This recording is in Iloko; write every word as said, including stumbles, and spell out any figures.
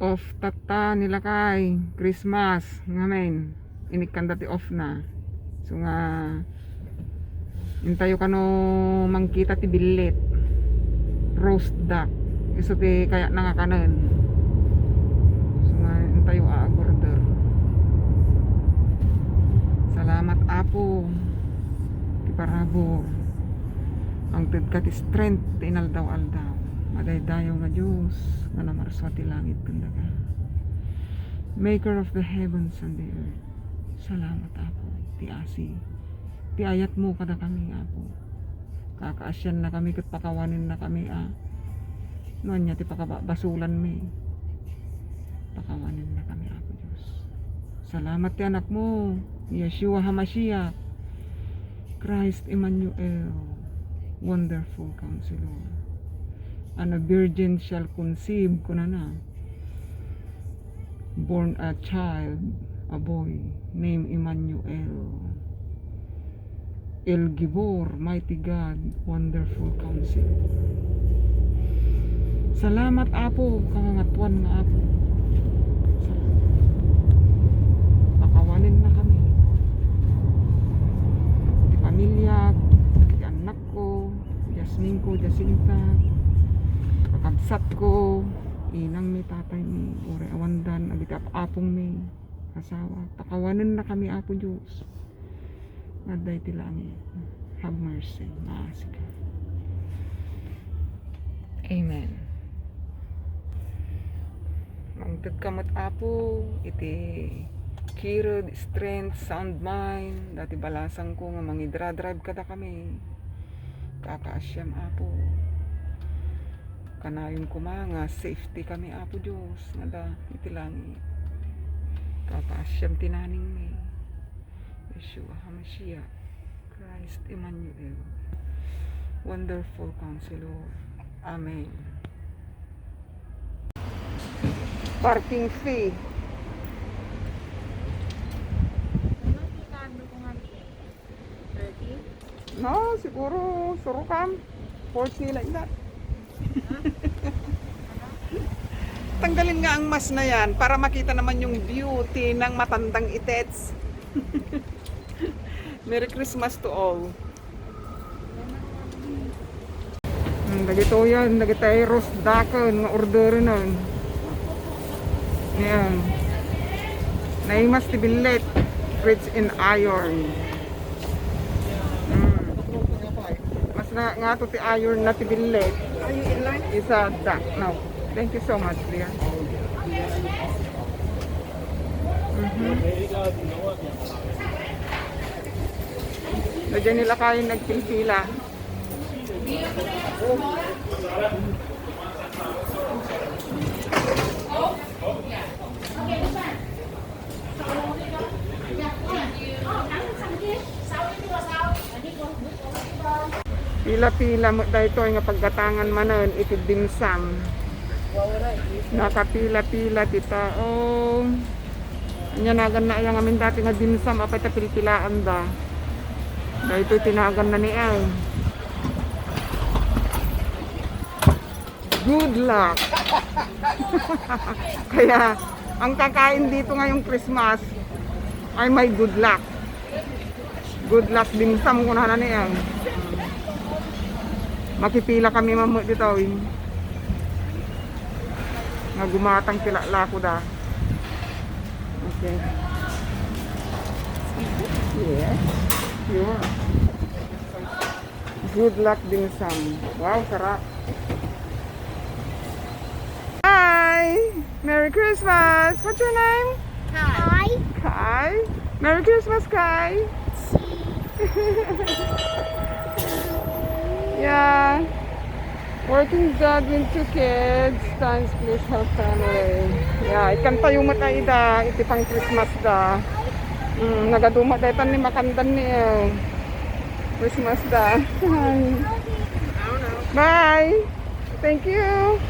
Off tatta ni lakay, Christmas ngamin. Inikkanda ti off na. So nga, intayo kano mangkita ti billit. Roast duck. Isu ti kayatna nga kanen. So nga, intayo a order. Salamat, Apo, ti parabur. Mangtedka ti strength ti inaldaw-aldaw. Madaydayaw nga Dios, nga namarsua ti langit ken daga. Maker of the heavens and the earth. Salamat, Apo, ti asi, ti ayatmo kadakami, Apo. Kakaasiannakami ket pakawanennakami a no ania ti pakababasulanmi. Pakawanennakami, Apo Dios. Salamat ti Anakmo, Yeshua HaMashiach, Christ Emmanuel, Wonderful Counselor. And a virgin shall conceive, kunana. Born a child, a boy, named Emmanuel. El Gibor, Mighty God, Wonderful Counselor. Salamat, Apo, kangangatuan nga Apo. Salamat. Pakawanennakami. Ti pamiliak, ti annakko, Jasmine ko, Jacinta, kakabsatko, inangmi, tataymi, uray awandan, dagiti ap-apongmi, asawa. Pakawanennakami, Apo Dios. Nga adda iti langit. Have mercy. Maasika. Amen. Mangtedka met, Apo, iti kirud, strength, sound mind, dati balasangko nga mangidradrive kadakami. Kakaasiam, Apo. Kanayon koma nga safety kami, Apo Dios, nga adda iti langit. Kakaasiam ti naningmi. Yeshua HaMashiach, Christ Emmanuel, Wonderful Counselor. Amen. Parking fee. No, siguro surukan. Forty like that. Tanggalin nga ang mask na yan para makita naman yung beauty ng matandang itets. Merry Christmas to all. Hmm, dagitoy yan, dagitoy roast duck nga orderan. Ayan. Naimas ti billit, rich in iron. Hmm. Mas na, nga to ti iron na ti billit. Isa da. No. Thank you so much, dear. Mhm. Nandiyan nila kayo nagpilpila. Pila-pila met daytoy nga paggatangan manen iti dimsum. Nakapila-pila ti tao. Ania naganna aya ngamin dati nga dimsum, apay ta pilpilaanda? Daytoy ti naganna ni ay. Good luck. Kaya, ang kakain dito ngayong Christmas ay may good luck. Good luck dimsum, kunana ni ang. Makipila kami mamu dito, eh. Nga gumatang ti laklako da. Okay. Yes. Sure. Good luck dimsum. Wow, sarap. Hi! Merry Christmas! What's your name? Kai. Kai? Merry Christmas, Kai! Yeah. Working dad with two kids, times please help family. Yeah, ikan tayo matay da, iti pang Christmas da. Mm, nagaduma daytan ni makandan ni, eh, Christmas da. Bye. Thank you.